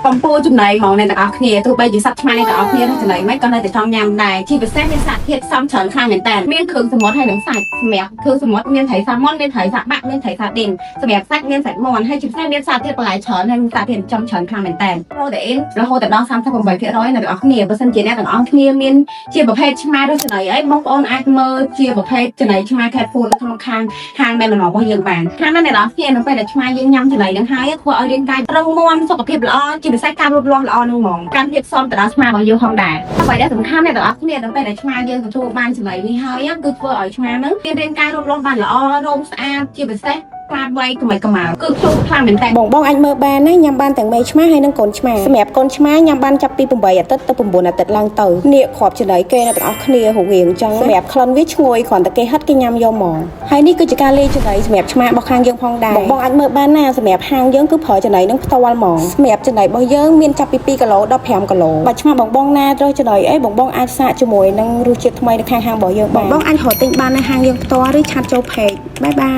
កំពូលចំណីហ្មងអ្នកទាំងអស់គ្នាទោះបីជាសត្វឆ្មាអ្នកទាំងអស់គ្នាឬចំណីមិនក៏នៅតែចង់ញ៉ាំដែរជាពិសេសមានសារធាតុផ្សំច្រើនខ្លាំងមែនតើមានគ្រឿងសមុទ្រហើយនិងសាច់សម្រាប់គ្រឿងសមុទ្រមានត្រីសាម៉ុនមានត្រីសាបាក់មានត្រីសាឌីនសម្រាប់សាច់មានសាច់មាន់ហើយជាពិសេសមានសារធាតុបន្លែច្រើនហើយមានសារធាតុចិញ្ចឹមច្រើនខ្លាំងមែនតើប្រូតេអ៊ីនរហូតដល់38%អ្នកទាំងអស់គ្នាបើសិនជាអ្នកទាំងអស់គ្នាមានជាប្រភេទឆ្មាឬចំណីអីបងប្អូនអាចមើលជាប្រភេទចំណីឆ្មា cat food នៅក្នុងខាង ហាងមែនម្ដងរបស់យើងបានខាងนั้นអ្នកនរគ្នានៅពេលដែលឆ្មាយើងញ៉ាំចំណីនឹងហើយធ្វើឲ្យរាងកាយរឹងមាំសុខភាពល្អជាពិសេសការលូតលាស់ល្អនឹងហ្មងកាន់ភាពសមទៅដល់ឆ្មារបស់យើងផងដែរអ្វីដែលសំខាន់អ្នកទាំងអស់គ្នានៅពេលដែលឆ្មាយើងទទួលបានចំណីនេះហើយគឺធ្វើឲ្យឆ្មានឹងមានរាងកាយលូតលាស់បានល្អរោមស្អាតជាពិសេសខ្លាតវៃក្មេកម្មាគឺខ្លាំងខ្លាំងមែនតើ បងបងអាចមើលបានណាញ៉ាំបានទាំងមេឆ្មាហើយនិងកូនឆ្មាសម្រាប់កូនឆ្មាញ៉ាំបានចាប់ពី8អាទិត្យទៅ9អាទិត្យឡើងទៅនេះគ្រាប់ចំណីគេអ្នកទាំងអស់គ្នារូបរាងអញ្ចឹងសម្រាប់ក្លិនវាឈ្ងុយគ្រាន់តែគេហិតគេញ៉ាំយកហ្មងហើយនេះគឺជាការលាយចំណីសម្រាប់ឆ្មារបស់ខាងយើងផងដែរបងបងអាចមើលបានណាសម្រាប់ហាងយើងគឺប្រើចំណីនឹងផ្ទាល់ហ្មងសម្រាប់ចំណីរបស់យើងមានចាប់ពី2គីឡូដល់5គីឡូបើឆ្មាបងបងណាត្រូវចំណីអីបងបងអាចសាកជាមួយនឹងរសជាតិថ្មីនៅខាងហាងរបស់យើងបានបងអាចរកទិញបាននៅហាងយើងផ្ទាល់ឬ chat ចូល page bye bye.